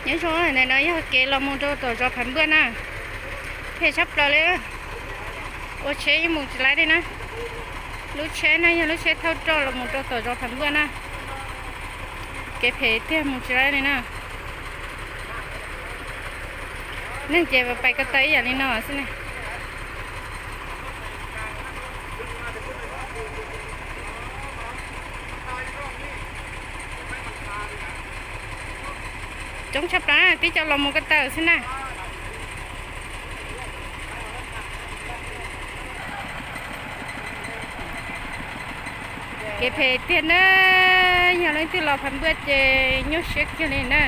Nyob zoo, ntawm no yog kev los mus rau tom zos Phav Npuaj na. Phem tshaj plaws li, ua tsheb yeej mus tsis laib li na. Lub tsheb no yog lub tsheb thauj roj los mus rau tom zos Phav Npuaj na. Kev phem tiag mus tsis laib li na. Neeg ces pais ko taw ib yam li no xwb na. Coob tshaj plaws na, tib co los mus ko taw xwb na. Kev phem tiag na, yog leej twg los Phav Npuaj ces nyuaj siab kiag li na.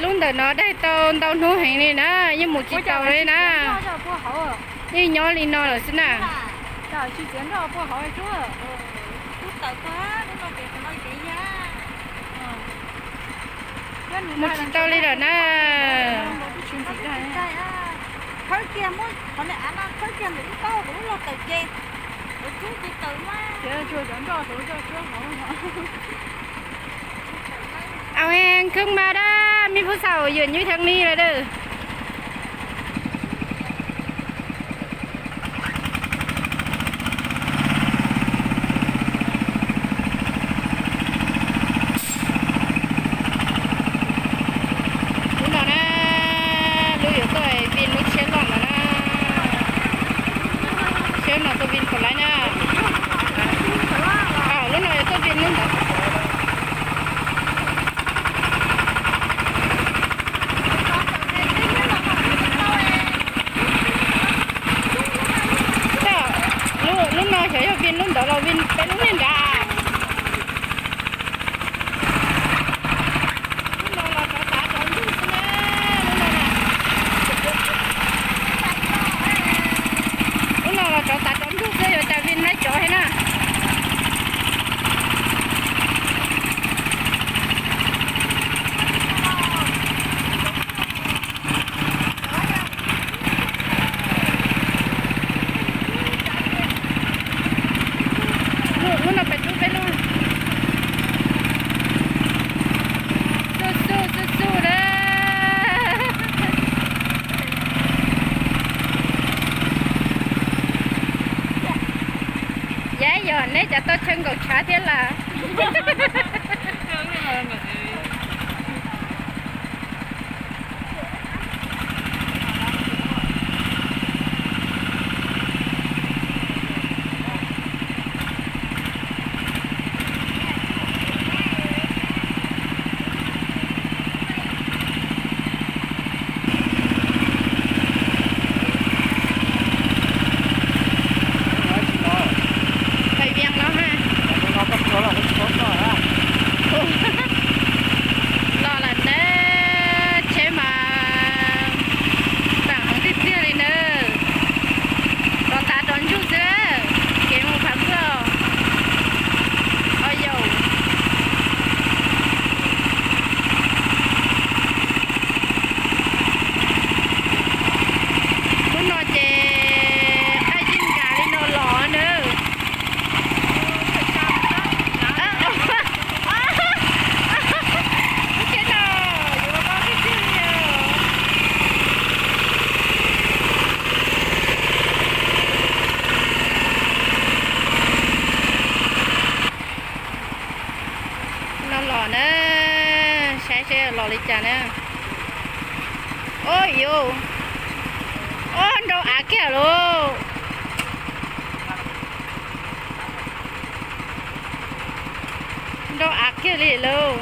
Lub ntawm no daig tau ntau hnub heev li na, yeej mus tsis tau li na. Yeej nyob li no lawm xwb na. Mus tsis tau li lawm na. Au, khwb mas dab, mej pub xaum yuam nyuj theeb li lawm dab. Lub no na, lub yuav tuaj vin lub tsheb loj no na. Tsheb no tuaj vin puas laib na. Lub no yuav tuaj vin lub ntawd. Lub no xyov yog vin lub ntawd los vin peb lub niag nrad. Lub no los rov tav rov ntug xwb na, lub no na. Lub no los rov tav rov ntug xwb, yuav cas vin laib tsov thiab na. Lub no pem tub peb lub. Xub xub xub xub na. Yog yog neb cas tau chaw nkaum tshav thiab las. Fais Vias los ha. Los lawm na, tsheb mas tam heev tiag tiag li na. Rov tav rov ntsug xwb, kev mus Phav Npuaj. Au yau. Hnub no ces qab zib nkag li no los na. Lub tsheb no yuav los tiag tiag li. No los na, saib seb los li cas na. Ua yuav, ua nrau av kiag lauj. Nrau av kiag li lauj.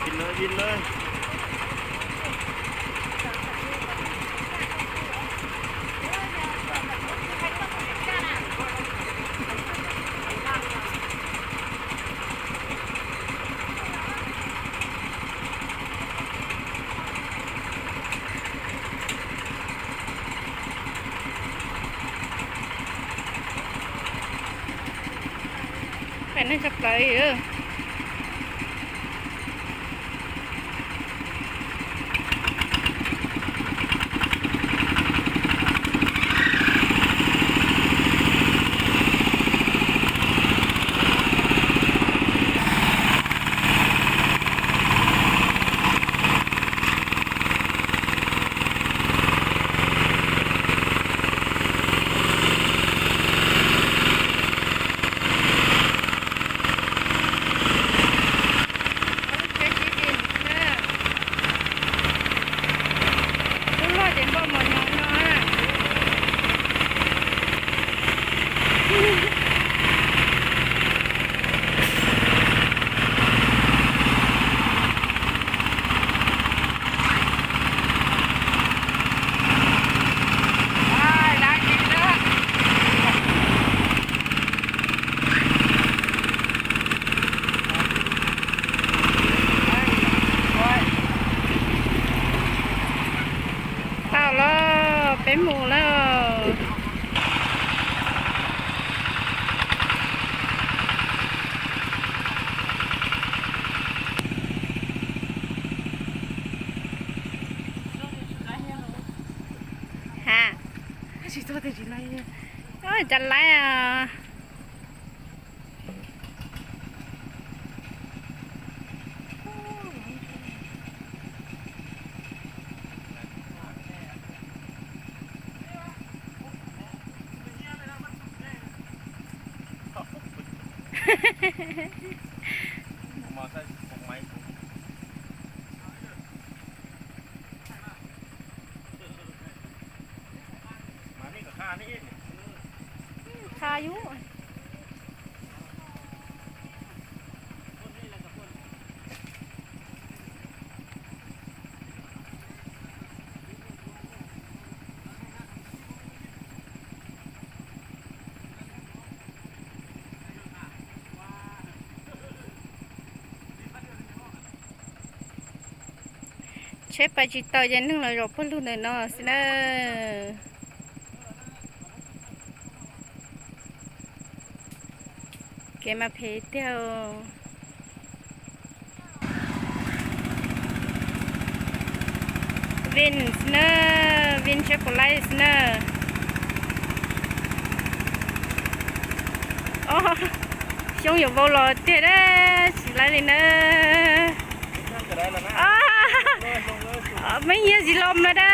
Vin lawm, vin lawm. Tshaj plaws. Lub loj ces npoj mos nyoos no. Tau los, peb mus lawm. Ha, tsis tau tias tsis laib, tsis laib. Qha yus. Tsheb pais tsis tau ces neeg los zaum pawg lug ntawm no xwb na. Kev mas phem tiag. Vin xwb na, Vin Chevrolet xwb na. Xyoob yuav vau los tiag na, tsis laib li na. Mej nyiag zis los na da.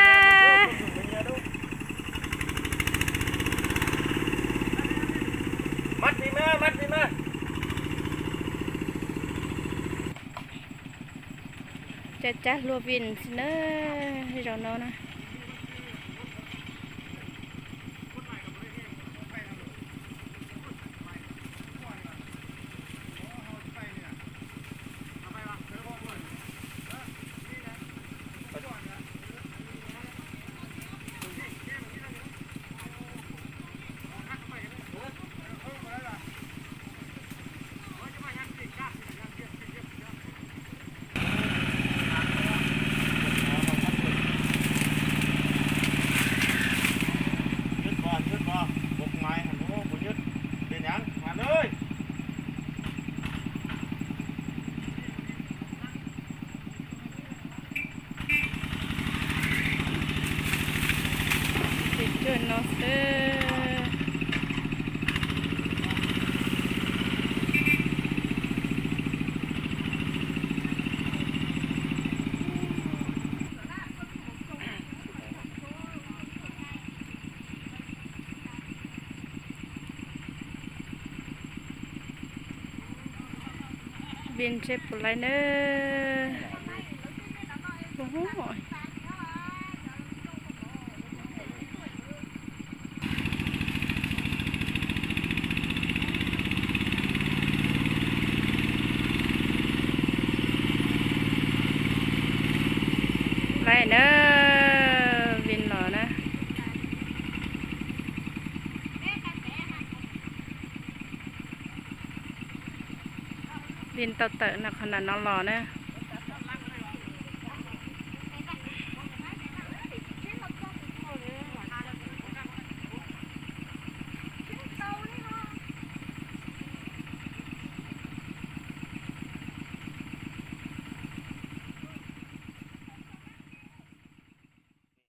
Cab cab hlua Vin xwb na, zaum no na. Ces cuag no xwb. Vin Chevrolet na. Laib na, Vin los na. Vin tau tawm no qhov ntawm no los na.